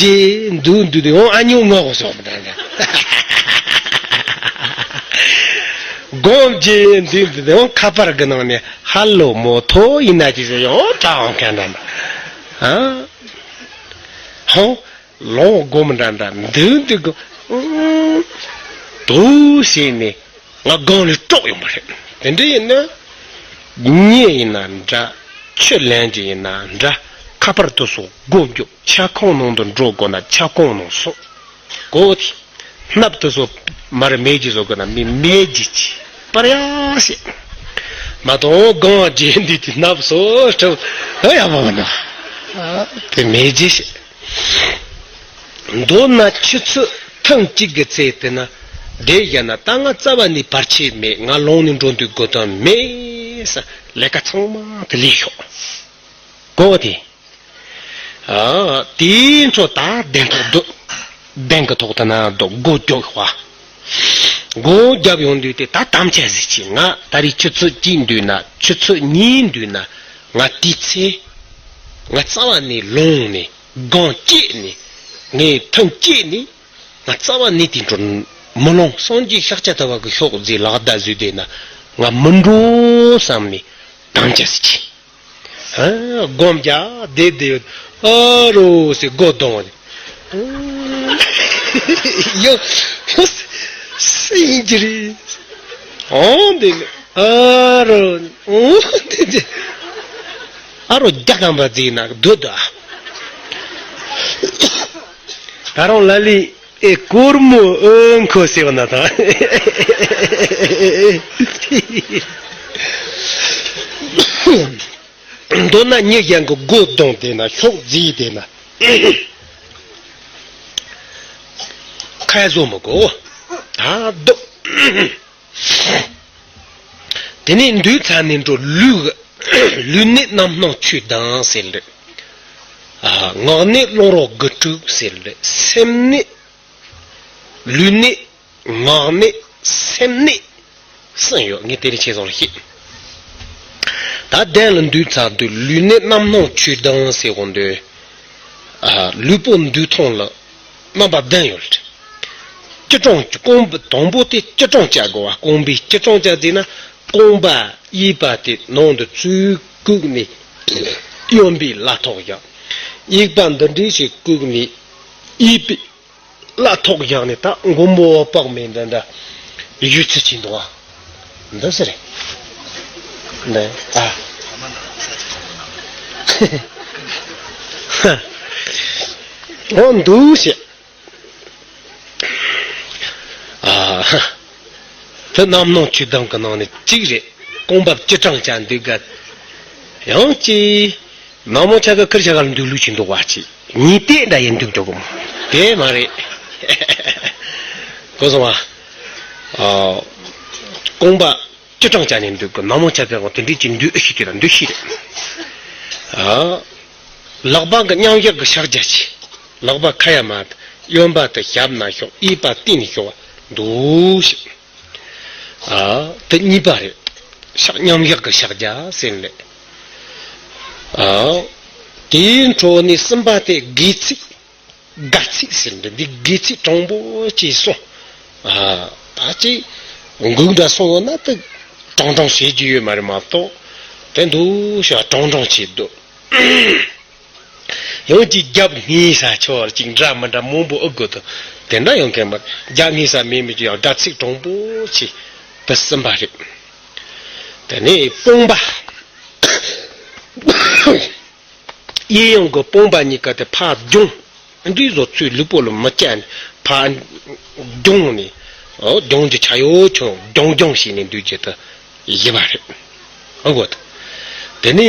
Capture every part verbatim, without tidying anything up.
ཀྱེ་འདུག་འདུག་དེ་ཡང་ཨ་ཉོ་ངོ་གོ་སོགས་མི་འདྲ་འདྲ། སྒོམ་གྱི་འདུག་འདུག་དེ་ཡང་ཁ་པར་གི་ནང་ནས་ཧ་ལོ་མོ་ཐོ་ཡིན་ན་ཅི་ཟེར་ཡང་གྲགས་འོང་མཁན་འདྲ་འདྲ། ཨ་ཧོ། ལོང་སྒོམ་འདྲ་འདྲ་འདུག་འདུག་གི། དུ་ཟེར་ནས་ང་སྒང་ལས་དཀྲོག་ཡོང་བ་རེད། དེ་འདྲ་ཡིན་ན། ཉེ་ཡིན་ན་འདྲ། ཆུ་ལེན་གྱི་ཡིན་ན་འདྲ། ཁ་པར་དུ་སོགས་སྒོ་རྒྱོབ་ཆ་ཁང་ནང་དུ་འགྲོ་དགོས་ན་ཆ་ཁང་ནང་སོང་དགོས་ཏེ། སྣབས་དུ་སོགས་མར་མེད་ཀྱི་བཟོ་དགོས་ན་མི་མེད་ཀྱི་ཅི་པར་ཡ་ཞེས། མ་གཏོགས་སྒང་རྗེས་འདི་དེ་སྣབས་སོ་སྤྲུལ་ཨ་ཡ་མ་མ་ན་དེ་མེད་ཀྱི་ཞེས། མདོར་ན་ཆུ་ཚོད་ཐེངས་གཅིག་གི་ཚེ་དེ་ན་བསྡད་བཞག་ན་ད་ང་རྩ་བ་ནས་བར་ཆད་མེད། ང་ལོང་ནས་འགྲོ་འདུག་དགོས་དོན་མེད་ས། ལས་ཀ་ཚང་མ་དེ་ལས་ཤོག་གོ་དེ། ཨ་དེའི་འཕྲོ་ད་གདན་ཐོག་འདུག་གདན་གྱི་ཐོག་ཏུ་ན་འདུག་སྒོ་རྒྱོབ་བ། སྒོ་རྒྱབ་ཡོང་དུས་དེ་ད་དམ་བཅའ་ཟིག་ཅིག་ང་ད་རེས་ཆུ་ཚོད་གཅིག་འདུག་ན་ཆུ་ཚོད་གཉིས་འདུག་ན་ང་དེའི་ཚེ་ང་རྩ་བ་ནས་ལོང་ནས་སྒང་བཅད་ནས་ངས་ཐང་བཅད་ནས་ང་རྩ་བ་ནས་དེ་འགྲོ་མི་ལོང་། སངས་རྒྱས་ཤཱཀྱ་ཐུབ་པ་གི་ཤོག་རྫས་ལག་བརྡ་བཟོས་བསྡད་ན་ང་མི་འགྲོ་བསམ་ནས་དམ་བཅའ་ཟིག་ཅིག་ཨ་སྒོམ་རྒྱག་བསྡད་བསྡད་ཡོད། ཨ་རོ་ཟེར་སྒོ་རྡུང་བ་ནི། ཡོ་ཡོ་སེ་ཡིན་གྱི་རེད། ཨོ་འདི་ནི་ཨ་རོ་ཨོ་འདི་འདི་ཨ་རོ་རྒྱག་གམ་པ་ཟིག་ན་སྡོད་དོ། ད་རུང་ལ་ལི་ཨེ་སྒོར་མོ་ཨེ་མཁོ་ཟེར་བ་ན་ད། མདོར་ན་མྱི་གཞན་གྱི་སྒོ་རྡུང་བསྡད་ན་ཤོག་རྫིས་བསྡད་ན་ཁ་བཟོ་མི་དགོས། ད་སྡོད། དེ་ནས་འདུག་ཚར་ནས་འགྲོ་ལུས། ལུས་ནད་རྣམ་སྣང་ཆོས་སྡང་ཟེར་ལེ། ཨ་ངག་ནད་རླུང་རོ་དགུ་དྲུག་ཟེར་ལེ། སེམས་ནད། ལུས་ནད། ངག་ནད། སེམས་ནད། གསུམ་ཡོད། ངས་དེ་རིང་ཁྱེད་ཚོ་ལ་བཤད། ད་གདན་ལ་འདུག་ཚར་དུས་ལུས་ནད་རྣམ་སྣང་ཆོས་སྡང་ཟེར་གོ་འདུག་ཨ་ལུས་པོ་འདུག་ཐོང་ལ་རྣམ་པ་བདུན་ཡོད། སྤྱི་སྲུང་རྐང་པ་དང་པོ་དེ་སྤྱི་སྲུང་བྱ་དགོས་པ། རྐང་པའི་སྤྱི་སྲུང་བྱ་ཟེར་ན་རྐང་པ་གཡས་པ་དེ་ནང་དུ་ཚུར་བཀུག་ནས་གཡོན་པའི་ལག་ཐོག་བཞག་གཡས་པ་འདི་འདྲ་ཞིག་བཀུག་ནས་གཡས་པའི་ལག་ཐོག་བཞག་ནས་ད་མགོན་པོ་དཔག་མེད་འདི་འདྲ་བཞུགས་ཚུལ་གྱི་འདུག་པ། འདི་ཟེར་རེད། འདི་ཨ། འོ་འདུག་ཞེས། ཨ། དེ་རྣམ་སྣང་ཆོས་སྡང་གི་ནང་ནས་གཅིག་རེད། རྐང་པ་སྤྱི་སྲུང་བྱ་འདུག་ག་ཡང་གཅིག་ནག་མོ་ཆ་ག་ཁིར་ཆ་ག་ལ་འདུག་ལུགས་ཀྱི་འདུག་པ་ཅིག་གཉིས་དེ་འདྲ་ཡིན་འདུག་འགྲོ་གི་མོ། དེ་མ་རེད། གོ་སོང་བ། ཨ། རྐང་པ་སྤྱི་སྲུང་བྱ་ནས་འདུག་གི་ནག་མོ་ཆ་ག་གང་དེ་འདྲས་ཀྱི་འདུག་ཨེ་ཤི་དེ་ལ་འདུག་ཤི་རེད། ཨ། ལག་པ་གི་མཉམ་བཞག་གི་ཕྱག་རྒྱ་ཆེ། ལག་པ་ཁ་ཡ་མ་གཡོན་པ་དེ་ཞབས་ན་ཤོག་གཡས་པ་སྟེང་ནས་ཤོག་འདུག་ཤི། ཨ། དེ་གཉིས་པ་རེད། ཕྱག་མཉམ་བཞག་གི་ཕྱག་རྒྱ་ཟེར་ལེ། ཨ། དེའི་འཕྲོ་ནས་གསུམ་པ་དེ་དགེ་ཚིག་དགའ་ཚིག་ཟེར་འདི་འདི་དགེ་ཚིག་དྲང་པོ་ཅེས་གསུངས། ཨ། ད་ཅིག་འགུག་འདྲ་སོང་བ་ན་དེ་དྲང་དྲང་བྱེད་རྒྱུ་ཡོད་མ་རེད་མ་གཏོགས་དེ་འདུག་ཤ་དྲང་དྲང་བྱེད་འདུག་ཡང་ཅིག་རྒྱབ་ངེས་ས་ཆོག་ཅིག་འདྲ་མི་འདྲ་མང་པོ་ཨེ་དགོས་དོ། དེ་འདྲ་ཡང་མཁན་པ་རྒྱབ་ངེས་ས་མེད་མི་ཅིག་ཡང་དགའ་ཚིག་དྲང་པོ་ཆེ་དེ་གསུམ་པ་རེད། དེ་ནས་སྤོང་པ། གཡས་གཡོན་གྱི་སྤོང་པ་གཉིས་ཀ་དེ་ཕར་རྒྱུང་། འདི་བཟོ་ཚུལ་ལུས་པོ་ལ་མི་བཅད་ནས་ཕར་རྒྱུང་ནས། ཨོ་རྒྱུང་གི་ཆ་ཡོད་ཆུང་རྒྱུང་རྒྱུང་བྱས་ནས་འདུག་རྒྱུ་དེ་བཞི་པ་རེད། ཨོ་གོ་ད། དེ་ནས།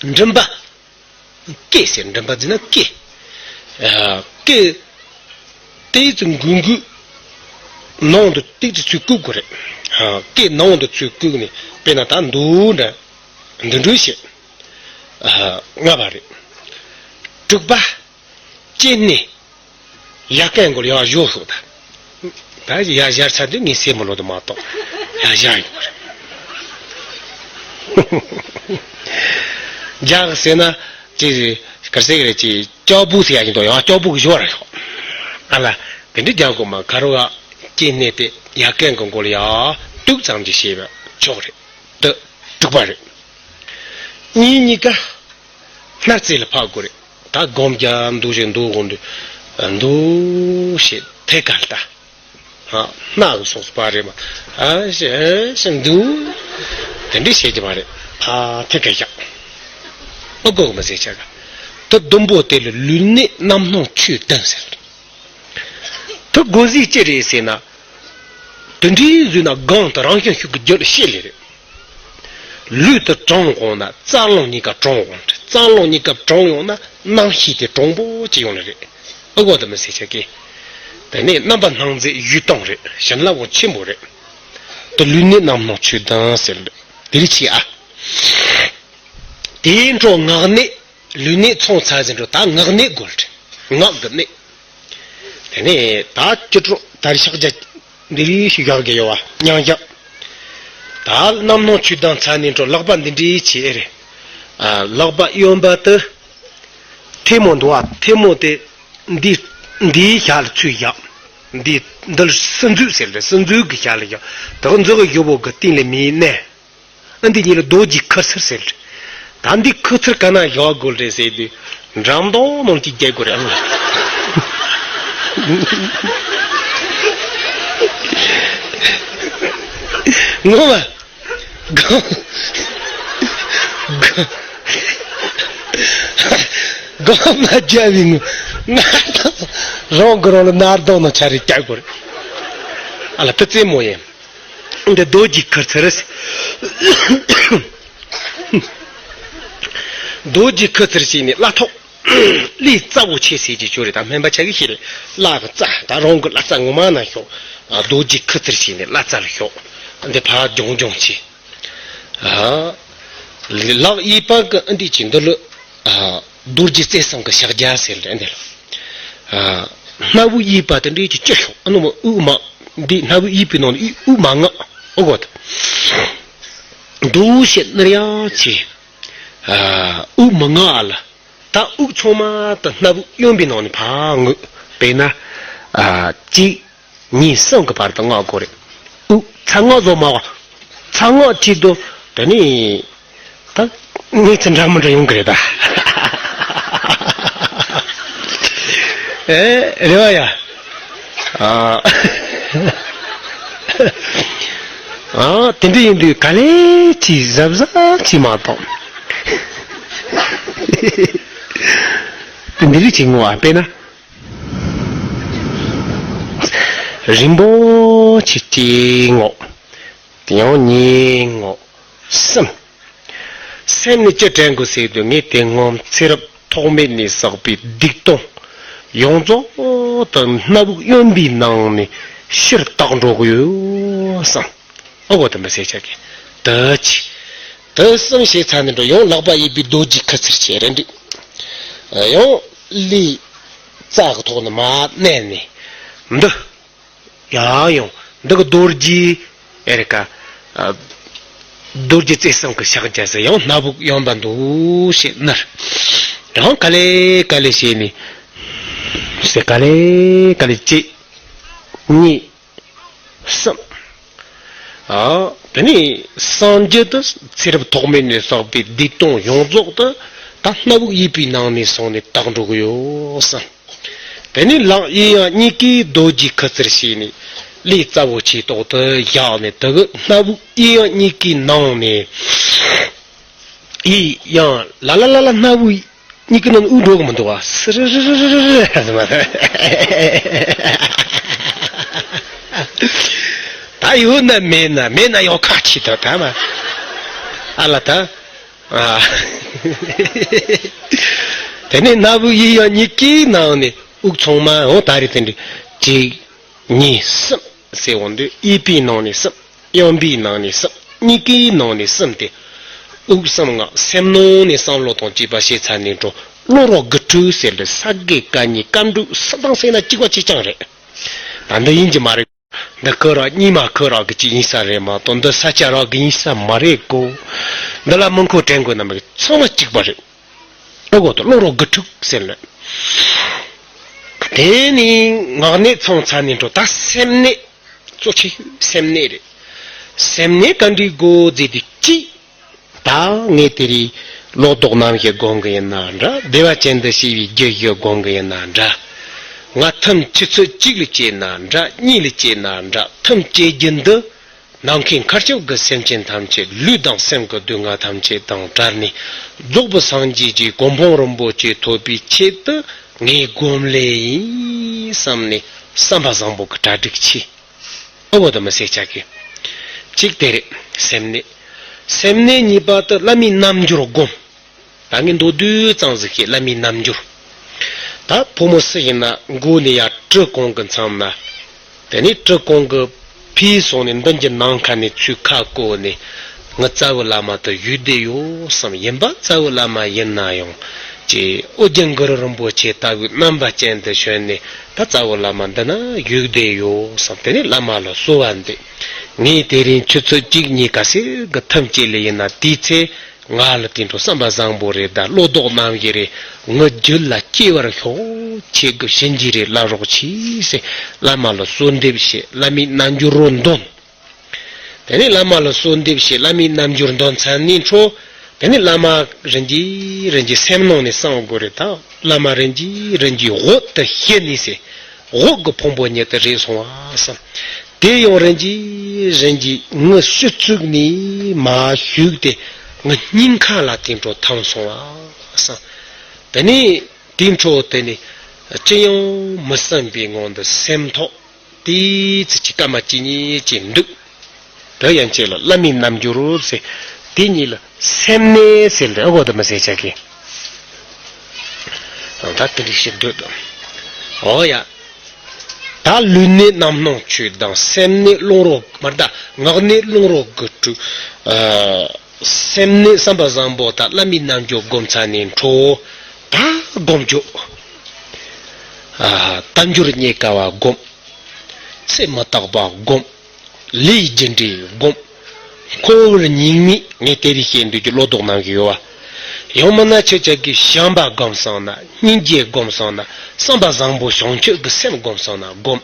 མགྲིན་པ། སྐད་ཟེར་མགྲིན་པ་ཟེར་ན་སྐད། ཨ། སྐད། ཏིག་ཙི་འགུལ་འགུལ། ནང་དུ་ཏིག་ཙི་ཚུར་བཀུག་དགོས་རེད། ཨ། སྐད་ནང་དུ་ཚུར་བཀུག་ནས་དཔེར་ན་ད་འདུག་འདྲ། འདི་འདྲ་བྱེད། ཨ། ལྔ་པ་རེད། དྲུག་པ། ལྕེ་སྣེ། ཡ་གན་གོ་ལ་ཡ་བཞོ་ཤོག་ད། ད་ཡ་བཞར་ཚར་དུས་ངས་སེམས་མི་ལོ་དུ་མ་གཏོགས་ཡ་བཞར་ཡོང་གི་རེད། རྒྱག་ཟེར་ན་ ཅི་གར་སེ་གི་རེད། ཅི་ལྕགས་ཕུག་ཟེར་ཡ་ཡིན་དོ། ཡང་ལྕགས་ཕུག་གི་ཞོར་ར་ཤོག་ཨ་ལ་དེ་འདྲི་རྒྱག་དགོས་མ། ཁ་རོ་ཡ་སྐྱེ་གནས་དེ་ཡ་གན་གི་མགོ་ལ་ཡ་དུག་ཙམ་གྱི་ཤེས་པ་ཆོག་རེད། དུ་དྲུག་པ་རེད། གཉིས་གཉིས་ཀ་སྣར་རྩེ་ལ་ཕབ་དགོས་རེད། ད་སྒོམ་རྒྱག་འདུག་ཞིག་འདུག་དགོངས་འདུག་འདུག་ཞེས་ཐད་ཀར་ལྟ། ཨ། སྣག་གི་སོགས་པ་རེད་མ། ཨ་ཞེ་ཞེ་འདུག་དེ་འདྲ་བྱེད་ཀྱི་མ་རེད། ཕ་ཐད་ཀར་བཞག་ཨོ་གོ་གི་མ་ཟེར་ཆ་ག་ད་ཟླུམ་པོ་དེ་ལ་ལུས་གནད་རྣམ་སྣང་ཆོས་བདུན་ཟེར། ད་དགོས་གཟིགས་ཅི་རེད་ཟེར་ན། དེ་འདྲའི་བཟོས་ན་གང་དུ་རང་བྱུང་ཤུགས་ཀྱི་རྒྱུ་ལ་ཤེས་ལེ་རེད། ལུས་དེ་དྲང་འོང་ན་རྩ་རླུང་གཉིས་ཀ་དྲང་འོང་། རྩ་རླུང་གཉིས་ཀ་དྲང་ཡོང་ན་རྣམ་ཤེས་དེ་དྲང་པོ་ཅིག་ཡོང་ནི་རེད། ཨ་གོ་དེ་མི་ཟེར་ཆ་གི་དེ་ནས་རྣམ་པ་སྣང་མཛད་ཡུལ་སྟོང་རེད། བྱིན་རླབས་པོ་ཆེན་པོ་རེད། དེ་ལུས་གནད་རྣམ་སྣང་ཆོས་བདུན་ཟེར་ལེ། དེ་རིགས་ཆེ་ཨ། དེའི་འཕྲོ་ངག་གནད། ལུས་གནད་ཚང་ཚར་ཟིན་འགྲོ། ད་ངག་གནད་དགོས་རེད། ངག་གི་གནད། དེ་ནས་ད་སྤྱི་སྤྲོ་ད་རི་ཤག་རྒྱ་འདི་རིགས་ཤིག་ཡག་གི་ཡོད་བ་མཉམ་བཞག་ད་རྣམ་སྣང་ཆོས་བདུན་ཚར་ནས་འགྲོ། ལག་པ་འདི་འདྲའི་བྱེད་ཨེ་རེད། ཨ། ལག་པ་གཡོན་པ་དེ་ཐལ་མོ་འདུག་བ། ཐལ་མོ་དེ་འདི་འདིའི་ཞྭ་ལ་ཚུར་བཞག་འདི་འདི་ལ་སྲིན་མཛོད་ཟེར་རེད། སྲིན་མཛོད་ཀྱི་ཞྭ་ལ་བཞག་ད་ག་མཛོད་ཀྱི་གཡོ་བོ་གི་སྟེང་ལ་མིའི་གནས། ཨ། འདི་གཉིས་ལ་རྡོ་རྗེ་ཁུ་ཚུར་ཟེར། ད་འདི་ཁུ་ཚུར་ག་ན་བཞག་དགོས་རེད་ཟེར་དུས། འགྲམ་གདོང་ནང་གཅིག་རྒྱག་དགོས་རེད་ཨང་། ངོ་མ། གོང་མ་རྒྱལ་བའི་ངོ་། རང་གི་རང་ལ་ནར་གདོང་ནང་ཆ་རེ་རྒྱག་དགོས་རེད། ཨ་ལ་དེ་རྩེད་མོ་ཡིན། འདི་རྡོ་རྗེ་ཁུ་ཚུར། རྡོ་རྗེ་ཁུ་ཚུར་བྱས་ནས་བརླ་ཐོག་བརླའི་རྩ་བོ་ཆེ་ཟེར་གྱི་ཆོ་རེད། ད་སྨན་པ་ཆ་གི་ཤེས་རེད། བརླ་གི་རྩ། ད་རང་གི་བརླ་རྩ་ངོ་མ་ན་ཤོག་རྡོ་རྗེ་ཁུ་ཚུར་བྱས་ནས་བརླ་རྩ་ལ་ཤོག་འདི་ཕར་ལྗོང་ལྗོང་བྱས། ཨ། ལག་གཡས་པ་གི་ཨ་འདི་ཅི་འདི་ལ། ཨ། རྡོ་རྗེ་རྩེ་གསུམ་གྱི་ཕྱག་རྒྱ་ཟེར་རེད་འདི་ལ། ཨ། སྣ་བུག་གཡས་པ་དེ་འདྲའི་ཅིག་ཅིག་ཤོག་ཨ་ནུ་མ་དབུགས་མ། འདི་སྣ་བུག་གཡས་པའི་ནང་ནས་དབུགས་མ་མངགས། ཨོ་གོ་ད། འདུག་བྱས་ནར་ཡང་བྱས། ཨ། དབུགས་མ་མངགས་ཨ་ལ། ད་དབུགས་ཚང་མ་ད་སྣ་བུག་གཡོན་པའི་ནང་ནས་ཕར་མངགས། དཔེར་ན། ཨ། གཅིག་གཉིས་གསུམ་གྱི་བར་དུ་མངག་དགོས་རེད། དབུགས་ཚ་མངགས་བཟོ་མ་བ། ཚ་མངགས་བྱེད་དུ་དེ་ནི། ད་གནས་ཚུལ་འདྲ་མི་འདྲ་ཡོང་གི་རེད་ད། ཨེ་རེད་བ་ཡ། ཨ། ཨ། དེ་འདྲ་ཡིན་དུས་ག་ལེ་ཅིག་གཟབ་གཟབ་བྱེད་མ་གཏོགས། དེ་འདི་རིགས་ཅིག་ངོ་ཨ། དཔེར་ན། རིན་པོ་ཆེ་གཅིག་ངོ་། དེ་ཡང་གཉིས་ངོ་། གསུམ། སེམས་ནས་ཅི་དྲན་དགོས་ཟེར་དུས། ངས་དེ་སྔོན་ཚེ་རབས་ཐོག་མེད་ནས་བསགས་པའི་སྡིག་ལྟུང་ཡོངས་རྫོགས་དུ་སྣ་བུག་གཡོན་པའི་ནང་ནས་ཕྱིར་དག་འགྲོ་གི་ཡོད་བསམ། ཨོ་བོ་དམ་པ་སེ་ཆ་གི་དུ་ཆི། དུ་གསུམ་བྱས་ཚར་ནས་འགྲོ། ཡང་ལག་པ་གཡས་པའི་རྡོ་རྗེ་ཁུ་ཚུར་བྱས་རེད་འདུག་ཡང་ལུས་རྩ་གི་ཐོག་ནས་མར་མནན་ནས་འདི། ཡང་ཡང་འདི་གི་རྡོ་རྗེ་ཨེ་རེད་ཀ། ཨ། རྡོ་རྗེ་རྩེ་གསུམ་གྱི་ཕྱག་རྒྱ་ཟེར། ཡང་སྣ་བུག་གཡོན་པ་འདུག་བྱས་ནར། ཡང་ག་ལེ་ག་ལེ་བྱས་ནས། ཟེར་ག་ལེ་ག་ལེ་གཅིག་གཉིས། གསུམ། ཨ། དེ་ནས་སངས་རྒྱས་དུ་ཚེ་རབས་ཐོག་མེད་ནས་བསགས་པའི་བདེ་སྟོང་ཡོངས་རྫོགས་དུ་ད་སྣ་བུག་གཡས་པའི་ནང་ནས་སོང་ནས་དག་འགྲོ་གི་ཡོད་བསམ། དེ་ནས་ལག་གཡས་གཡོན་གཉིས་ཀའི་རྡོ་རྗེ་ཁུ་ཚུར་བྱས་ནས་ལུས་རྩ་བོ་ཆེ་ཏོག་ཏུ་བཞག་ནས་དུ་གི་སྣ་བུག་གཡས་གཡོན་གཉིས་ཀའི་ནང་ནས། ཡི་ཡང་ལ་ལ་ལ་ལ་སྣ་བུག་གཉིས་ཀྱི་ནང་དབུགས་འགྲོ་གི་མི་འདུག་བ། སི་རི་རི་རི་རི་རི་ཟེར་མ་རེད། ད་ཡོད་ན་མེད་ན། མེད་ན་ཡང་ཁ་ཕྱིས་ད་ད་མ། ཨ་ལ་ད། ཨ། དེ་ནས་སྣ་བུག་གཡས་གཡོན་གཉིས་ཀའི་ནང་ནས་དབུགས་ཚང་མ་འོ་ད་རེད། དེ་འདྲ་གཅིག་གཉིས། གསུམ་ཟེར་འོང་དུས་གཡས་པའི་ནང་ནས་གསུམ། གཡོན་པའི་ནང་ནས་གསུམ། གཉིས་ཀའི་ནང་ནས་གསུམ་སྟེ། དབུགས་གསུམ་མངགས། སེམས་ནང་ནས་བསམ་བློ་དང་བཅས་པ་བྱས་ཚར་ནས་འགྲོ། བློ་རོགས་དགུ་ཕྲུག་ཟེར་ལེ། ས་དགེ་བཀའ་རྙིང་བཀའ་འགྲོས་སུ་དང་ཟེར་ན་གཅིག་པ་གཅིག་རྐྱང་རེད། ད་འདི་ཡིན་གྱི་མ་རེད། འདི་ཁོ་རང་གཉིས་མ་ཁོ་རང་གི་གཅིག་ཡིན་ས་རེད་མ་གཏོགས་འདི་ས་སྐྱ་རང་གི་ཡིན་ས་མ་རེད་གོ། འདི་ལ་མི་མཁོ་དྲན་དགོས་ན་མི་ཚང་མ་གཅིག་པ་རེད། ཨོ་གོ་ཏོ་བློ་རོ་དགུ་ཕྲུགས་ཟེར་ལེ། དེ་ནི་ངག་ནས་ཚང་ཚ་ནས་འགྲོ། ད་སེམས་ནས་གཙོ་ཆེ་ཤོས་སེམས་ནས་རེད། སེམས་ནས་ག་འདྲི་དགོ་ཟེར་དུས་གཅིག་ད་ངས་དེ་རིང་ལོ་ཏོག་རྣམ་བཞི་སྒོམ་གི་ཡིན་ན་འདྲ། བདེ་བ་ཅན་དུ་སྐྱེ་བའི་རྒྱུ་བཞི་སྒོམ་གི་ཡིན་ན་འདྲ། ང་ཐུན་ཆུ་ཚོད་གཅིག་ལ་སྐྱེས་ན་འདྲ། གཉིས་ལ་སྐྱེས་ན་འདྲ། ཐུན་སྐྱེ་རྒྱུ་འདི་ནམ་མཁའི་མཁའ་སྤྱོད་ཀྱི་སེམས་ཅན་ཐམས་ཅད་ལུས་དང་སེམས་ཀྱི་སྡུག་བསྔལ་ཐམས་ཅད་དང་བྲལ་ནས་རྫོགས་པའི་སངས་རྒྱས་ཀྱི་གོ་འཕང་རིན་པོ་ཆེ་ཐོབ་པའི་ཆེད་དུ་ངས་སྒོམ་ལེ་ཡིན་བསམ་ནས་བསམ་པ་བཟང་པོ་གི་གྲ་སྒྲིག་བྱས། ཨོ་བོ་དུ་མི་སེ་ཆ་གི། གཅིག་དེ་རེད། སེམས་ནས། སེམས་ནས་གཉིས་པ་དུ་བླ་མའི་རྣལ་འབྱོར་སྒོམ། ད་ངས་མདོར་བསྡུས་ཙམ་ཟིག་བཤད། བླ་མའི་རྣལ་འབྱོར། ད་ཕོ་མོ་སུ་ཡིན་ན་མགོ་ནས་ཡར་གྲི་གོང་གི་མཚམས་ན། དེ་ནས་གྲི་གོང་གི་ཕིས་སོང་ནས་མདུན་གྱི་ནམ་མཁའ་ནས་ཚུར་ཁ་བསྐོར་ནས་ངའི་རྩ་བའི་བླ་མ་དུ་བཞུགས་བསྡད་ཡོད་བསམ། ཡིན་པ་རྩ་བའི་བླ་མ་ཡིན་ན་ཡང་ཅེས་ཨོ་རྒྱན་གུ་རུ་རིན་པོ་ཆེ་ལྟ་བུའི་རྣམ་པ་ཅན་དུ་བྱོན་ནས་ད་རྩ་བའི་བླ་མ་འདི་ན་བཞུགས་བསྡད་ཡོད་བསམ། དེ་ནས་བླ་མ་ལ་གསོལ་བ་འདེབས། ངས་དེ་རིང་ཆུ་ཚོད་གཅིག་གཉིས་ག་ཟེར་གི་ཐུན་བཅད་ལེ་ཡིན་ན་དེའི་ཚེ། ང་ལ་དེ་འཕྲོ་བསམ་པ་བཟང་པོ་རེད། ད་བློ་ལྡོག་རྣམ་བཞི་རེད། ངའི་རྒྱུད་ལ་སྐྱེ་བར་ཤོག། ཁྱེད་ཀྱི་བྱིན་གྱིས་རེ་བླ་རོགས་གྱིས་ཟེར་བླ་མ་ལ་གསོལ་འདེབས་བྱས། བླ་མའི་རྣལ་འབྱོར་རོ་འདོན། དེ་ནས་བླ་མ་ལ་གསོལ་འདེབས་བྱས། བླ་མའི་རྣལ་འབྱོར་འདོན་ཚར་ནས་འཕྲོ། དེ་ནས་བླ་མ་རིན་གྱིས་རིན་གྱིས་སེམས་ནང་ནས་བསམ་དགོས་རེད། ད་བླ་མ་རིན་གྱིས་རིན་གྱིས་འོད་དུ་ཞུ་ནས་ཟེར། འོད་ཀྱི་ཕུང་པོ་ཉིད་དུ་རེག་སོང་བ་བསམ། དེ་ཡང་རིན་གྱིས་རིན་གྱིས་ངའི་སྤྱི་གཙུག་ནས་མར་ཞུགས་ཏེ་ངའི་སྙིང་ཁ་ལ་དེ་འཕྲོ་ཐིམ་སོང་བ་བསམ། དེ་ནས་དེ་འཕྲོ་དེ་ནས་ཅི་ཡང་མི་བསམ་པའི་ངང་དུ་སེམས་ཐོག་དེའི་ཚེ་གི་སྐར་མ་གཅིག་གཉིས་ཅིག་འདུག། དེ་ཡན་ཆད་ལ་བླ་མའི་རྣལ་འབྱོར་རོ་ཟེར། དེ་གཉིས་ལ་སེམས་ནས་ཟེར་ལེ་ཨ་གོ་དུ་མི་ཟེར་ཆ་གི། ད་དེ་འདྲ་ཞིག་འདོད་དོ། ཨོ་ཡ། ད་ལུས་ནི་རྣམ་སྣང་ཆོས་དང་། སེམས་ནི་རླུང་རོ་མར། ད་ངག་ནི་རླུང་རོ་དགུ་ཕྲུགས། ཨ། སེམས་ནི་བསམ་པ་བཟང་པོ་དང་བླ་མའི་རྣལ་འབྱོར་སྒོམ་ཚར་ནས་འཕྲོ། ད་སྒོམ་རྒྱུ། ཨ། དལ་འབྱོར་རྙེད་དཀའ་བ་སྒོམ། ཚེ་མི་རྟག་པ་སྒོམ། ལས་རྒྱུ་འབྲས་སྒོམ། འཁོར་བའི་སྙིགས་མའི་ངས་དེ་རིགས་བཤད་འདོད་ཀྱི་བློ་ལྡོག་རྣམ་བཞི་ཡོད་བ། ཡང་མིན་ན་ཁྱེད་ཅག་གིས་བྱམས་པ་སྒོམ་སོང་ན། སྙིང་རྗེ་སྒོམ་སོང་ན། བསམ་པ་བཟང་པོ་བྱང་ཆུབ་ཀྱི་སེམས་སྒོམ་སོང་ན་སྒོམ།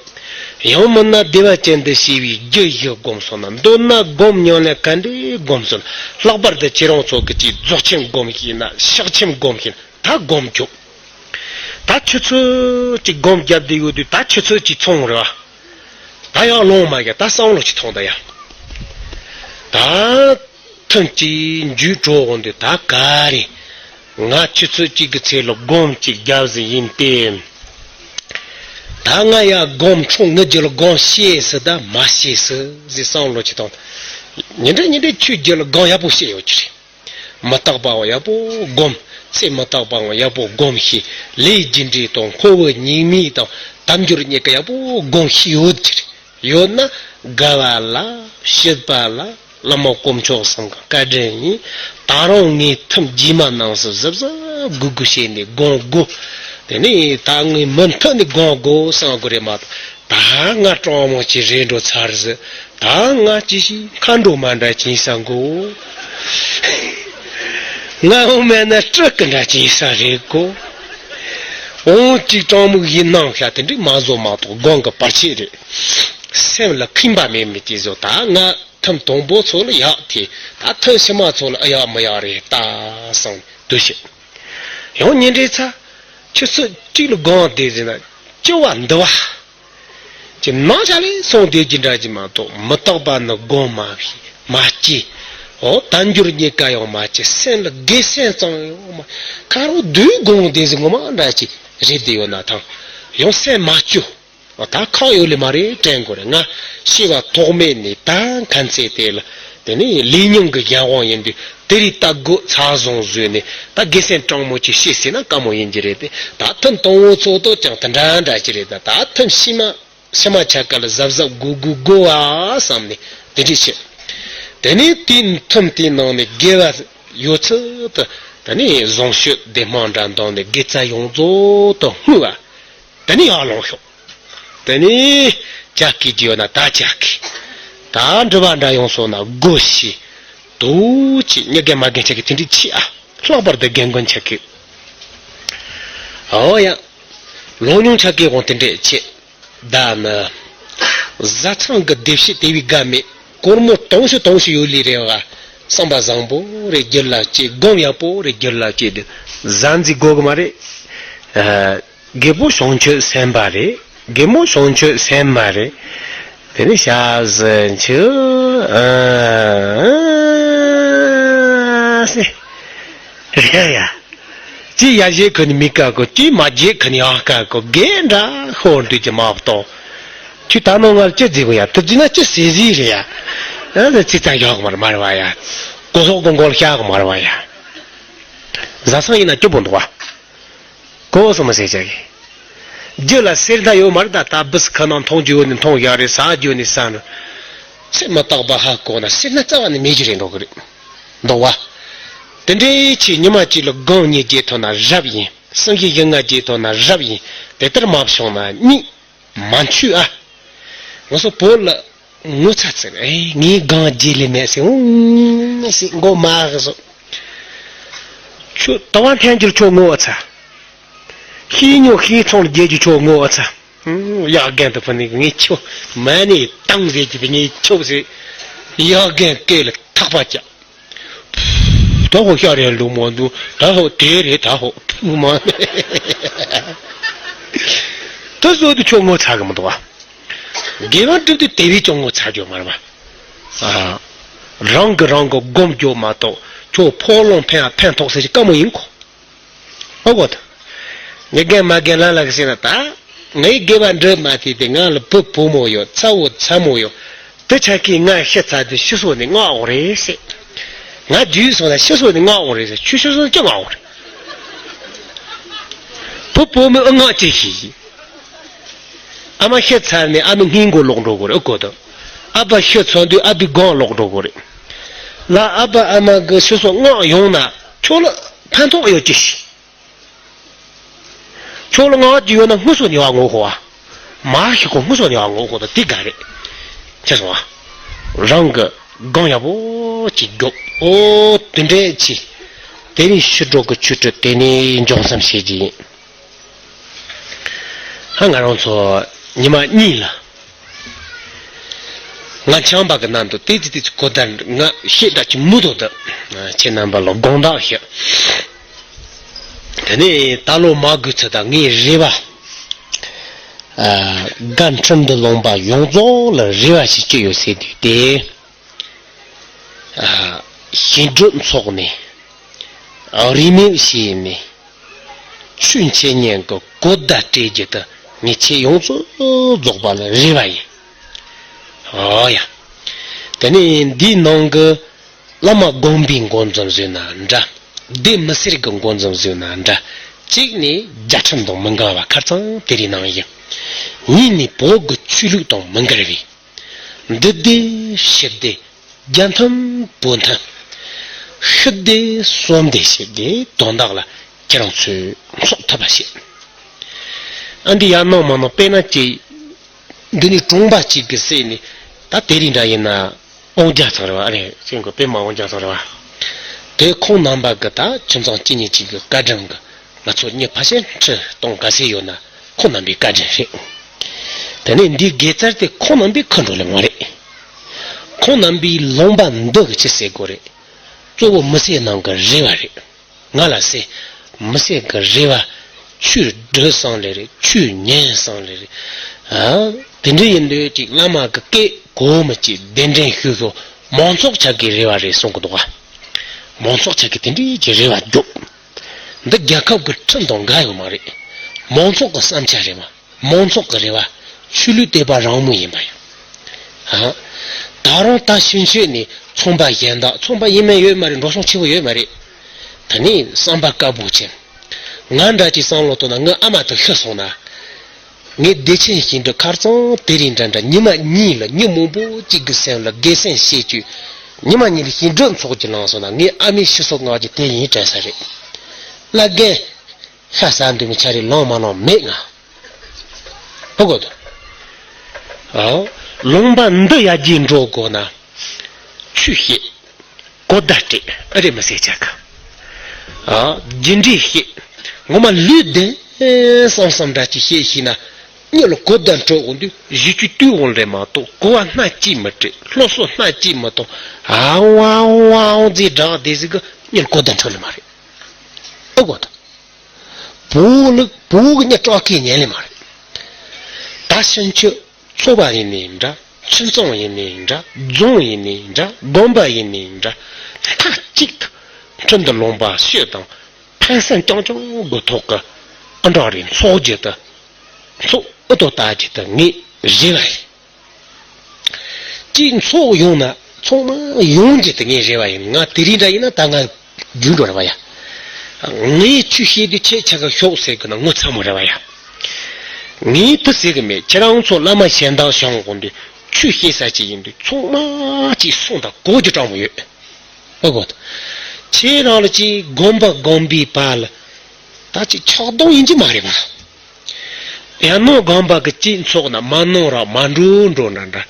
ཡང་མིན་ན་བདེ་བ་ཅན་དུ་སྐྱེ་བའི་རྒྱུ་བཞི་སྒོམ་སོང་ན། མདོར་ན་སྒོམ་མྱོང་ལ་ག་འདྲའི་སྒོམ་སོང་ན། ལྷག་པར་དུ་ཁྱེད་རང་ཚོ་གི་ཅིག་རྫོགས་ཆེན་སྒོམ་ཤེས་ན། ཕྱག་ཆེན་སྒོམ་ཤེས་ན། ད་སྒོམ་རྒྱུ། ད་ཆུ་ཚོད་གཅིག་སྒོམ་བརྒྱབ་བསྡད་ཡོད་དུས་ད་ཆུ་ཚོད་གཅིག་ཚོང་རེད་བ། ད་ཡང་ལོང་མ་རྒྱ། ད་བསམ་བློ་ཅིག་ཐོངས་ད་ཡ། ད་ཐུན་གཅིག་མཇུག་འགྲོ་འོང་དུས་ད་ག་རེ། ང་ཆུ་ཚོད་གཅིག་གི་ཚེ་ལ་སྒོམ་གཅིག་བརྒྱབ་ཟིན་ཡིན་ཏེ། ད་ང་ཡ་སྒོམ་འཕྲོ་ངི་རྒྱུ་ལ་སྒོམ་ཤེས་སི་ད་མ་ཤེས་སི་ཟེར་བསམ་བློ་ཅིག་ཐོངས། ཉིན་རེ་ཉིན་རེ་ཆུ་རྒྱུ་ལ་སྒོམ་ཡག་པོ་ཤེས་ཡོད་ཀྱི་རེད། མི་རྟག་པའང་ཡག་པོ་སྒོམ། ཚེ་མི་རྟག་པའང་ཡག་པོ་སྒོམ་ཤེས། ལས་རྒྱུ་འབྲས་དང་འཁོར་བའི་སྙིགས་མའི་དང་དལ་འབྱོར་རྙེད་དཀའ་ཡག་པོ་སྒོམ་ཤེས་ཡོད་ཀྱི་རེད། ཡོད་ན་དགའ་བ་ལ་སྐྱིད་པ་ལ་བླ་མ་དཀོན་མཆོག་གསུམ་གྱི་བཀའ་དྲིན་ཡིན། ད་རུང་ངས་ཐུན་རྗེས་མ་ནང་སུ་གཟབ་གཟབ་གུ་གུ་བྱས་ནས་སྒོམ་དགོས། དེ་ནས་ད་ངས་མུ་མཐུད་ནས་སྒོམ་དགོས་བསམ་དགོས་རེད་མ་གཏོགས། ད་ང་སྤྲང་མོ་ཅིག་རེད་འགྲོ་ཚར་ཟིག། ད་ང་ཅི་ཞིག་མཁའ་འགྲོ་མ་འདྲ་ཅིག་ས་གོ། ང་འོ་མེད་ན་སྤྲུལ་སྐུ་འདྲ་ཅིག་ས་རེད་གོ། འོང་ཅིག་སྤྲང་མོ་ཡིན་ནང་ཤ་དེ་འདྲ་མ་བཟོ་མ་གཏོགས་སྒོམ་གི་བར་ཆད་རེད། སེམས་ལ་ཁེངས་པ་མེད་མི་ཅིག་བཟོ། ད་ང་ཐུན་དང་པོ་ཚོ་ལ་ཡག་དེ་ད་ཐུན་ཕྱི་མ་ཚོ་ལ་ཨ་ཡག་མི་ཡག་རེད་ད་བསམ་འདུ་ཤེས། ཡང་ཉིན་རེ་ཚ་ཆུ་ཚོད་གཅིག་ལ་སྒོམ་བསྡད་ཟིན་ན་སྐྱོ་བ་འདུ་བ། ཅི་ནང་ཆ་ལས་སོང་བསྡད་ཀྱི་འདྲ་ཅིག་མ་གཏོགས་མི་རྟག་པ་ནི་སྒོམ་མ་ཤེས་མ་སྐྱེས། འོ་དལ་འབྱོར་རྙེད་དཀའ་ཡང་མ་སྐྱེས། སེམས་ལ་དགེ་སེམས་ཙམ་ཡང་མ། ཁ་རོག་བདུད་དགོངས་བསྡད་ཟིན་ངོ་མ་འདྲ་ཅིག་རེད་བསྡད་ཡོད་ན་ཐང་། ཡང་སེམས་མ་སྐྱོ། འོ་ད་ཁག་ཡོད་ལེ་མ་རེད་དྲན་དགོས་རེད། ང་ཤི་བ་ཐོག་མེད་ནས་ད་ཁ་ཚེ་དེ་ལ་དེ་ནས་ལས་ཉུང་གི་གཞན་དབང་ཡིན་དུས་དེ་རིགས་ལྟ་དགོས་ཚ་བཟུང་བཟོས་ནས་ད་དགེ་སེམས་དྲང་མོ་ཅིག་ཤེས་ཟིན་ན་དཀའ་མོ་ཡིན་གྱི་རེད་དེ། ད་ཐུན་དང་པོ་ཚོགས་ཐོག་ཀྱང་དེ་འདྲ་འདྲ་ཅིག་རེད། ད་ད་ཐུན་ཕྱི་མ་ཕྱི་མ་ཆ་ག་ལ་གཟབ་གཟབ་དགོས་དགོས་དགོས་ཨ་བསམ་ནས་དེ་འདྲ་བྱས། དེ་ནས་དེའི་ཐུན་དེའི་ནང་ནས་དགེ་བ་ཡོད་ཚད་དུ་དེ་ནས་བཟང་སྤྱོད་བདེ་སྨོན་འདྲ་འདོན་ནས་དགེ་རྩ་ཡོངས་རྫོགས་དུ་བསྔོས་པ། དེ་ནས་ཡར་ལོངས་ཤོག། དེ་ནས་ཇ་སྐད་ཀྱི་ཡོད་ན་ད་ཇ་སྐད། ད་འགྲུལ་པ་འདྲ་ཡོང་སོང་ན་སྒོ་ཕྱེ། དུ་ཅི་མྱི་རྒན་མ་རྒན་ཆ་གི་དེ་འདྲ་ཅི་ཨ། ལྷག་པར་དུ་རྒན་རྒོན་ཆ་གི། ཨོ་ཡ། ལོ་ཉུང་ཆ་གི་དབང་དེ་འདྲས་ཆེ། ད་ནི། བཟའ་ཚང་གི་སྡེབ་བཤད་དེ་བས་དགའ་མེད། སྒོར་མོ་དུང་ཕྱུར་དུང་ཕྱུར་ཡོད་ལེ་རེ་བ། བསམ་པ་བཟང་པོ་རེ་རྒྱུད་ལ་སྐྱེས། སྒོམ་ཡག་པོ་རེ་རྒྱུད་ལ་སྐྱེས་ཏེ། བཟའ་འཛི་དགོས་གི་མ་རེད། ཨ། རྒད་པོ་བྱུང་ཆོས་སེམས་པ་རེད། རྒད་མོ་བྱུང་ཆོས་སེམས་མ་རེད། དེ་ནི་ཤ་ཟི་ཆུ། ཨ། ཨ། སེ། རེད་ཡ། ཅི་ཡ་ཞེ་ཁོ་ནི་མི་དཀའ་གོ། ཅི་མ་བརྗེད་ཁོ་ནི་ཡང་དཀའ་གོ། རྒན་འདྲ་ཧོ་འདུས་ཀྱི་མ་གཏོགས། ཁྱོད་ད་ནང་ང་ལ་ཅི་བརྫིས་གོ་ཡ། དེ་བརྫིས་ན་ཅི་ཟེར་ཟིག་རེད་ཡ། ཨ་ནི་ཚིག་ཐག་ཡག་མར་མར་བ་ཡ། གོ་སོག་གོ་མགོ་ལ་ཤག་མར་བ་ཡ། བཟའ་ཚང་ཡིན་ན་སྐྱོ་པོ་འདུག་བ། གོ་སོ་མ་ཟེར་བྱ་གི། རྒྱུ་ལ་སེར་སྣ་ཡོད་མ་རེད། ད་ད་བུ་སི་ཁ་ནང་མཐོང་རྒྱུ་ཡོད་ནི་མཐོང་ཡག་རེད། ཟ་རྒྱུ་ནི་ཟ་ནི། སེམས་མ་བརྟག་པ་ཧ་གོ་ན་སེར་སྣ་རྩ་བ་ནས་མེད་རྒྱུ་རེད་འདུག་གི་རེད། འདུག་བ། དེ་འདྲའི་ཆེ་ཉི་མ་གཅིག་ལ་སྒོང་གཉིས་རྒྱས་ཐུབ་ན་རབ་ཡིན། སེང་གེ་བཞི་ལྔ་རྒྱས་ཐུབ་ན་རབ་ཡིན། དེ་ལྟར་མ་བྱུང་ན་གཉིད་མ་འཆུག་ཨ། ང་ཚོ་བོད་ལ་ངོ་ཚ་ཚ་ཨེ་ངའི་སྒང་རྗེས་ལས་མེད་ཟེར། འུང་ཟེར་མགོ་མ་གི་སོ། ཁྱོད་ལྟ་བ་འཐེན་རྒྱུར་ཁྱོད་ངོ་ཚ། ཤེས་ཉོ་ཤེས་ཚོང་རྒྱས་རྒྱུ་ཁྱོད་ངོ་ཚ། ཡག་རྒན་དུ་ཕུ་ནི་ངས་ཁྱོད་མ་ནས་བཏང་ཟེར་གྱི་ངས་ཁྱོད་ཟེར། ཡག་རྒན་སྐེ་ལ་ཐག་པ་བཅག་ད་ཧོ་ཤ་རེ་ལུག་མོ་འདུག་ད་ཧོ་དེ་རེད། ད་ཧོ་ཕུག་མ། ད་བཟོ་དུ་ཁྱོད་ངོ་ཚ་གི་མི་འདུག་བ། དགེ་བ་སྒྲུབ་དུས་དེ་བས་ཀྱང་ངོ་ཚ་རྒྱུ་མ་རེད་བ། ཨ། རང་གི་རང་གི་སྒོམ་རྒྱུ་མ་གཏོགས་ཁྱོད་ཕོ་ལོང་ཕན་ཕན་ཐོགས་ཟེར་གྱི་དཀའ་མོ་ཡིན་གོ། ཨོ་གོ་ད། ངས་རྒན་མ་རྒན་ལ་ལ་གི་ཟེར་ན་ད། ངའི་དགེ་བ་འགྲུབ་མ་ཐུབ་དེ་ང་ལ་བུ་བུ་མོ་ཡོད། ཚ་བོ་ཚ་མོ་ཡོད། དེ་ཆ་ཁྱི་ང་ཤི་ཚར་དུས་ཤི་སོ་ནི་ང་འོ་རེད་ཟེར། ང་རྒྱུས་སོང་ན་ཤི་སོ་ནི་ང་འོ་རེད་ཟེར། ཁྱོད་ཤི་སོ་ནི་ཀྱང་ང་འོ་རེད། བུ་བུ་མོ་ཨ་ང་ཅི་ཤི་ཡི། ཨ་མ་ཤི་ཚར་ནས་ཨ་མའི་སྔས་མགོ་ལོག་འགྲོ་དགོས་རེད། ཨོ་གོ་ད། ཨ་ཕ་ཤི་ཚར་དུས་ཨ་ཕའི་སྒང་ལོག་འགྲོ་དགོས་རེད། ལ་ཨ་ཕ་ཨ་མ་གི་ཤི་སོ་ང་ཡོང་ན་ཁྱོད་ལ་ཕན་ཐོགས་ཡོད་ཅི་ཤི། ཁྱོད་ལ་ང་ཅི་ཡོད་ན་དངོས་སུ་ཉེ་བ་ངོ་ཤོག་བ། མ་ཤི་ཁོ་དངོས་སུ་ཉེ་བ་ངོ་ཤོག་ད་དེ་ག་རེད། ཁྱེད་སོང་བ། རང་གི་སྒང་ཡག་པོ་ཅིག་རྒྱོབ། ཨོ་དེ་འདྲས་ཅི། དེ་ནས་ཤི་འགྲོ་གི་ཆུ་ཁྲི་དེ་ནས་འབྱུང་སེམས་བྱེད་ཀྱི་ཡིན། ཧ་ང་རང་ཚོ་ཉི་མ་གཉིས་ལ། ང་ཆང་པ་གི་ནང་དུ་ཏི་ཙི་ཏི་ཙི་གོ་ད་ང་ཤེས་ད་ཅི་མུ་དོ་ད། ཁྱེད་རྣམ་པ་ལ་དགོངས་དག་ཞུ། དེ་ནས་ད་ལོ་མ་དགོས་ཚུལ་དང་ངའི་རེ་བ། ཨ། སྒར་ཁྲི་འདུ་ལུང་པ་ཡོངས་རྫོགས་ལ་རེ་བ་ཞིག་བཅོལ་ཡོད་ཟེར་དུས་ཏེ། ཨ། ཞིང་སྒྲུབ་ཚོགས་ནས། རིས་མེད་བྱས་ནས། ཆོས་འཆད་ཉན་གྱི་གོ་བརྡ་སྤྲད་རྒྱུ་དེ་ངས་ཆེས་ཡོངས་སུ་རྫོགས་པ་ལ་རེ་བ་ཡིན། ཨོ་ཡ། དེ་ནས་འདིའི་ནང་གི་བླ་མ་དགོན་པའི་འགོ་འཛིན་བཟོས་ན་འདྲ། སྡེ་མི་སེར་གྱི་འགོ་འཛིན་བཟོས་ན་འདྲ། གཅིག་ནས་རྒྱལ་ཁྲིམས་དང་མི་འགལ་བ་ཁ་ཚང་དེ་རིགས་ནང་ཡིན། གཉིས་ནས་བོད་ཀྱི་ཆོས་ལུགས་དང་མི་འགལ་བའི། འདི་སྡེ་ཕྱི་སྡེ། རྒྱ་མཐུན་བོད་མཐུན། ཤི་སྡེ་གསོན་སྡེ་ཞེས་ཏེ་དོན་དག་ལ་ཁྱེད་རང་ཚོས་ཚོགས་ཐུབ་པ་བྱེད། ཨ་འདི་ཡར་གནང་མ་གནང་དཔེར་ན་ཅིག་འདི་ནི་གྲོང་པ་གཅིག་གི་སྲས་ནི་ད་དེ་རིང་འདྲ་ཡིན་ན་དབང་རྒྱལ་ཚང་རེད་བ། ཨ་རེ་ཅན་གོ་པད་མ་དབང་རྒྱལ་ཚང་རེད་བ། དེ་ཁོང་རྣམ་པ་གི་ད་ཁྱིམ་ཚང་གཅིག་གཉིས་གཅིག་གི་བཀའ་དྲིན་གི་ང་ཚོ་མྱི་ཕལ་ཆེར་ཁྲི་སྟོང་ག་ཚད་ཡོད་ན་ཁོང་རྣམ་པའི་བཀའ་དྲིན་རེད། དེ་ནས་འདིའི་དགེ་རྩར་དེ་ཁོང་རྣམ་པའི་ཁ་འགྲོ་ལེ་མ་རེད། ཁོང་རྣམ་པའི་ལུང་པ་འདི་གི་ཅི་ཟེར་དགོས་རེད། གཙོ་བོ་མི་སེར་ནང་གི་རེ་བ་རེད། ང་ལ་ཟེར། མི་སེར་གི་རེ་བ། ཆོས་སྒྲུབ་སང་ལེ་རེད། ཆོས་ཉན་སང་ལེ་རེད། ཨ། དེ་འདྲ་ཡིན་དུས་ཅིག་བླ་མ་གི་སྐད་གོ་མི་ཅིག་གདན་འདྲེན་ཞུ་ཞུ་མང་ཚོགས་ཆ་གི་རེ་བ་རེད་གསུང་གི་འདུག་ག་མང་ཚོགས་ཆ་གི་དེ་འདྲའི་ཅིག་རེ་བ་རྒྱོབ། འདི་རྒྱལ་ཁབ་གི་ཁྲིམས་དང་འགལ་ཡོད་མ་རེད། མང་ཚོགས་གི་བསམ་འཆར་རེད་མ། མང་ཚོགས་ཀྱི་རེ་བ། ཆོས་ལུགས་དད་པ་རང་མོས་ཡིན་པ་ཡིན། ཨ། ད་རུང་ད་ཕྱིན་ཆད་ནས་ཚོང་པ་གཞན་དག་ཚོང་པ་ཡིན་མིན་ཡོད་མ་རེད། འགྲོ་སོང་ཆེ་བོ་ཡོད་མ་རེད། ད་ནི་བསམ་པ་དཀར་པོ་བྱས། ང་འདྲ་ཅིག་བསམ་བློ་གཏོང་ན་ངའི་ཨ་མ་དེ་ཤི་སོང་ན། ངའི་བདེ་ཆེན་ཞིང་འབྲོག་ཁར་ཚང་དེ་རིང་འདྲ་འདྲ་ཉི་མ་གཉིས་ལ་མྱི་མང་པོ་གཅིག་གི་སེམས་ལ་དགེ་སེམས་བྱེད་རྒྱུ། ཉི་མ་གཉིས་ལ་ཞིང་འབྲོག་ཚོགས་ཀྱི་ལངས་སོང་ན་ངའི་ཨ་མའི་ཤི་སོ་ང་གི་དེ་ཡིན་དྲན་ས་རེད། བླ་རྒན། ཤ་ཟ་འདི་མི་ཆ་རེ་ལོང་མ་ལོང་མེད་ང་། ཧ་གོ་ད། ཨ། ལུང་པ་འདི་ཡར་རྒྱས་འགྲོ་དགོས་ན། ཆོས་བཤད། གོ་བརྡ་སྤྲད། ཨ་རེ་མི་ཟེར་ཆ་ག་ཨ། རྒྱུ་འབྲས་བཤད། ངོ་མ་ལུས་བདེ་ བསམ་བསམ་འདྲ་ཅིག་བཤད་ཤེས་ན། མྱི་ལ་གོ་བརྡ་འཕྲོད་འོང་དུས་གཞི་རྒྱུ་དུས་འོང་རེད་མ་གཏོགས་གོ་བ་སྣ་གཅིག་མི་སྤྲད། སློབ་གསོ་སྣ་གཅིག་མི་གཏོང་། ཨ་ཝ་ཝ་ཝ་ཟེར་བསྒྲགས་བསྡད་ཟིག་གི་མྱི་ལ་གོ་བརྡ་འཕྲོད་ལེ་མ་རེད། ཨོ་གོ་ད། བུ་ལུག་བུ་གི་མྱི་སྐྲག་སྐད་ཉན་ལེ་མ་རེད། ད་ཕྱིན་ཆད་ཚོགས་པ་ཡིན་ནའི་འདྲ། ཁྱིམ་ཚང་ཡིན་ནའི་འདྲ། རྫོང་ཡིན་ནའི་འདྲ། དགོན་པ་ཡིན་ནའི་འདྲ། མཐའ་གཅིག་ཏུ་འཕྲིན་དུ་ལུང་པ་ཤོད་དང་། ཕན་སེམས་རྐྱང་རྐྱང་གི་ཐོག་གི་ཨ་འདྲ་རེ་འཚོགས་རྒྱུ་དེ། འཚོགས་ཨུ་ཏོ་ལྟ་རྒྱུ་དེ་ངས་རེ་བ་ཡིན། ཅིག་འཚོགས་ཡོང་ན་ཚང་མ་ཡོང་རྒྱུ་དེ་ངས་རེ་བ་ཡིན། ང་དེ་རིང་འདྲ་ཡིན་ན་ད་ང་རྒྱུགས་འགྲོ་རེ་བ་ཡ། ངས་ཆུ་བཤད་དུས་ཁྱེད་ཆ་ག་ཤོག་ཟེར་གི་ན་ངོ་ཚ་མོ་རེ་བ་ཡ། ངས་དེ་ཟེར་གི་མེད། ཁྱེད་རང་ཚོ་བླ་མ་གཞན་དག་བྱུང་དགོན་དུས་ཆུ་བཤད་ས་ཅིག་ཡིན་དུས་ཚང་མ་ཅིག་སོང་དང་གོ་རྒྱུ་གྲང་མོ་ཡོད། ཨོ་གོ། ཁྱེད་རང་ལ་ཅིག་དགོན་པ་དགོན་པའི་བར་ལ་ད་ཅིག་ཆགས་སྡང་ཡིན་གྱི་མ་རེད་པ། ཡང་ནང་དགོན་པ་གི་ཅིག་འཚོགས་ན་མ་ནང་རག་མ་འགྲོ་འགྲོ་འདྲ་འདྲ།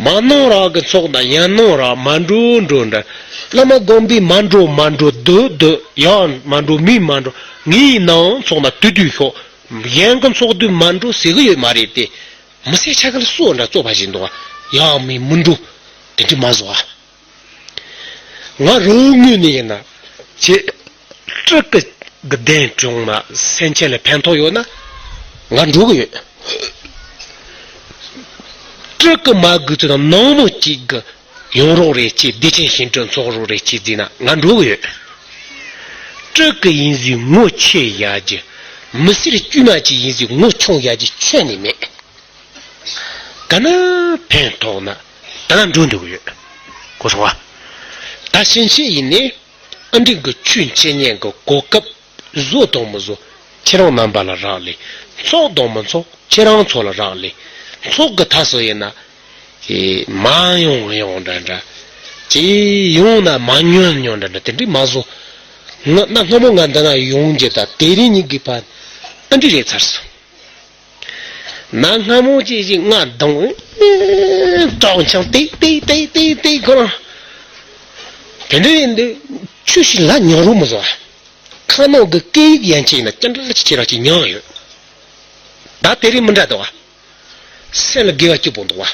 མ་ནང་རག་གི་འཚོགས་ན་ཡང་ནང་རག་མ་འགྲོ་འགྲོ་འདྲ། བླ་མ་དགོན་པའི་མ་འགྲོ་མ་འགྲོ་སྡོད་སྡོད་ཡང་མ་འགྲོ་མི་མ་འགྲོ། ངའི་ནང་འཚོགས་ན་དུས་དུས་ཤོག། གཞན་གི་འཚོགས་དུས་མ་འགྲོ་ཟེར་གི་ཡོད་མ་རེད་དེ། མི་སེར་ཆ་ག་ལ་སོ་འདྲ་བཙོག་པ་ཞིག་འདུག་བ། ཡང་མི་མི་འགྲོ། དེ་འདྲ་མ་བཟོ་བ། ང་རང་ངོས་ནས་ཡིན་ན་ཁྱེད་སྤྲུལ་སྐུ་གི་གདན་དྲངས་ན་སེམས་ཅན་ལ་ཕན་ཐོགས་ཡོད་ན་ང་འགྲོ་གི་ཡོད། སྤྲུལ་སྐུ་མ་དགོས་ཚུལ་དང་ནང་མི་གཅིག་གི་ཡོང་རོགས་རེ་བྱེད། བདེ་ཆེན་ཞིང་སྤྲུལ་འཚོགས་རོགས་རེ་བྱེད་ཟེར་ན་ང་འགྲོ་གི་ཡོད། སྤྲུལ་སྐུ་ཡིན་ཟིག་ངོ་ཆེ་ཡ་གི། མི་སེར་དཀྱུས་མ་ཅིག་ཡིན་ཟིག་ངོ་ཆུང་ཡ་གི་ཁྱོན་ནས་མེད། ག་ན་ཕན་ཐོགས་ན་ད་ན་འགྲོ་འདུག་ཡོད། གོ་སོང་བ། ད་ཕྱིན་ཆད་ཡིན་ནའི་ཨ་འགྲིག་གི་ཆོས་འཆད་ཉན་གི་གོ་སྐབས་བཟོ་དང་མི་བཟོ་ཁྱེད་རང་རྣམ་པ་ལ་རག་ལས། འཚོགས་དང་མི་འཚོགས་ཁྱེད་རང་ཚོ་ལ་རག་ལས། འཚོགས་གི་ཐ་སོ་ཡིན་ན་ཅི་མ་ཡོང་ཡོང་འདྲ་འདྲ། ཅི་ཡོང་ན་མ་ཉོན་ཉོན་འདྲ་འདྲ་དེ་འདྲ་མ་བཟོ། ང་ན་སྔ་མོ་ང་འདི་ན་ཡོང་རྒྱུ་ད་དེ་རིང་ཉིན་གི་ཕ་ཨ་འགྲིག་རེད་ཚར་སོང་། ན་སྔ་མོ་ཅིག་ཅིག་ང་གདོང་ཀྲོང་ཆང་ཏིག་ཏིག་ཏིག་ཏིག་ཏིག་ཁོ་རང་། དེ་འདྲ་ཡིན་དུས་ཆུ་ཞིག་ལ་ཉོ་རུ་མི་བཟོ་བ། ཁ་ནང་གི་སྐད་ཡིག་ཡན་ཆད་ཡིན་ན་ཅི་འདྲ་ཅིག་ཁྱེད་རང་ཅིག་མྱངས་ཡོད། ད་དེ་རིང་མི་འདྲ་འདུག་བ། སེམས་ལ་དགེ་བ་སྐྱིད་པོ་འདུག་བ།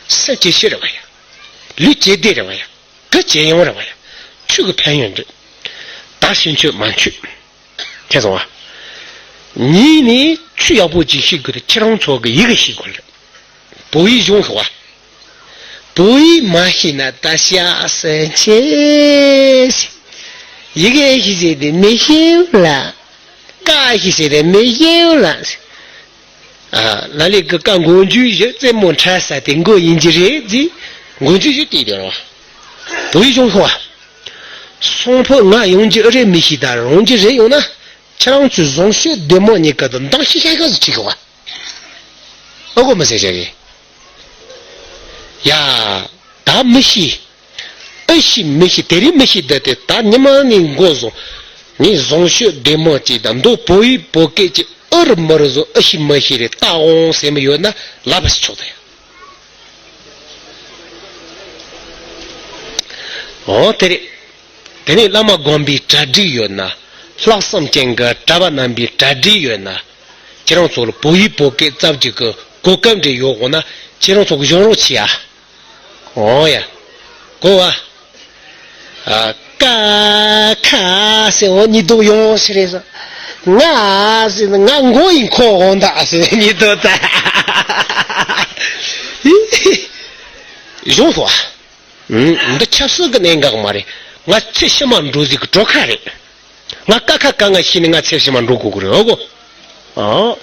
སེམས་ཇེ་ཆེ་རེད་བ་ཡ། ལུས་ཇེ་བདེ་རེད་བ་ཡ། གི་ཇེ་ཡོང་རེད་བ་ཡ། ཆོས་ཀྱི་ཕན་ཡོན་འདི། ད་ཤེས་མཆོད་མ་མཆོད། ཁྱེད་སོང་བ། གཉིས་ནས་ཆོས་ཡག་པོ་ཅིག་ཤེས་དགོས་དུས་ཁྱེད་རང་ཚོ་གི་ཡི་གེ་ཤེས་དགོས་རེད། བོད་ཡིག་སྦྱོང་དགོས་བ། བོད་ཡིག་མ་ཤེས་ན་ད་ཤ་སེ་ཆེ་ཤི། ཡི་གེ་ཤེས་ཟེར་དེ་མི་ཤེས་ལ། ཀ་ཤེས་ཟེར་དེ་མི་ཤེས་ལ། ཨ། ལ་ལས་ཀྱི་བཀའ་མགོ་མཇུག་བཞི་རྩེ་མོ་འཕྲལ་ས་དེ་མགོ་ཡིན་གྱི་རེད་ཟེར། མགོ་མཇུག་བཞི་དེ་དེ་རོ། བོད་ཡིག་སྦྱོང་ཤོག་བ། སོང་ཕོད་ང་ཡོང་རྒྱུ་ཨེ་རེད་མི་ཤེས་ད་རོང་རྒྱུ་རེད་ཡོང་ན། ཁྱེད་རང་ཚོས་བཟང་ཤོས་བདེ་མོ་གཉིས་ཀ་དང་འདང་ཤེས་ཤ་ག་ཟིག་བྱེད་ཤོག་བ། ཨ་གོ་མི་ཟེར་བྱ་གི། ཡ། ད་མི་ཤེས། ཨེ་ཤེས་མི་ཤེས་དེ་རིང་མི་ཤེས་བསྡད་དེ་ད་ཉི་མ་ནས་མགོ་བཟུང་། ངས་བཟང་ཤོས་བདེ་མོ་ཅིག་དང་མདོ་བོད་ཡིག་བོད་སྐད་ཅིག་ཨུ་རུ་མུ་རུ་བཟོ་ཨེ་ཤེས་མི་ཤེས་རེད་ད་འོང་ཟེར་མི་ཡོད་ན་ལབ་པ་ཞིག་ཆོག་ད་ཡ། འོ་དེ་རེད། དེ་ནས་བླ་མ་དགོན་པའི་གྲ་སྒྲིག་ཡོད་ན། ལྷག་བསམ་ཅན་གྱི་གྲྭ་པ་རྣམ་པའི་གྲ་སྒྲིག་ཡོད་ན། ཁྱེད་རང་ཚོ་ལ་བོད་ཡིག་བོད་སྐད་རྩ་བརྒྱུད་ཀྱི་གོ་སྐབས་འདྲ་ཡོད་དགོས་ན་ཁྱེད་རང་ཚོ་གི་གཞུང་རོགས་བྱེད་ཡ། འོ་ཡ། གོ་བ། ཨ། ཀ་ཁ་ཟེར་འོ་གཉིས་སྡུག་ཡོང་ཞིག་རེད་ཟེར། ང་ཟེར་ན་ང་མགོ་ཡིན་ཁོ་འོང་ད་ཟེར་གཉིས་སྡུག་ད། གཞུང་རོགས། འདི་ཆབ་སྲིད་ཀྱི་གནད་འགག་མ་རེད། ང་ཚེ་ཕྱི་མ་འགྲོ་ཟིག་གི་གྲོགས་ཁ་རེད། ང་ཀ་ཁ་ག་ང་ཤི་ནས་ང་ཚེ་ཕྱི་མ་འགྲོ་དགོས་ཀྱི་རེད་ཨོ་གོ། ཨོ།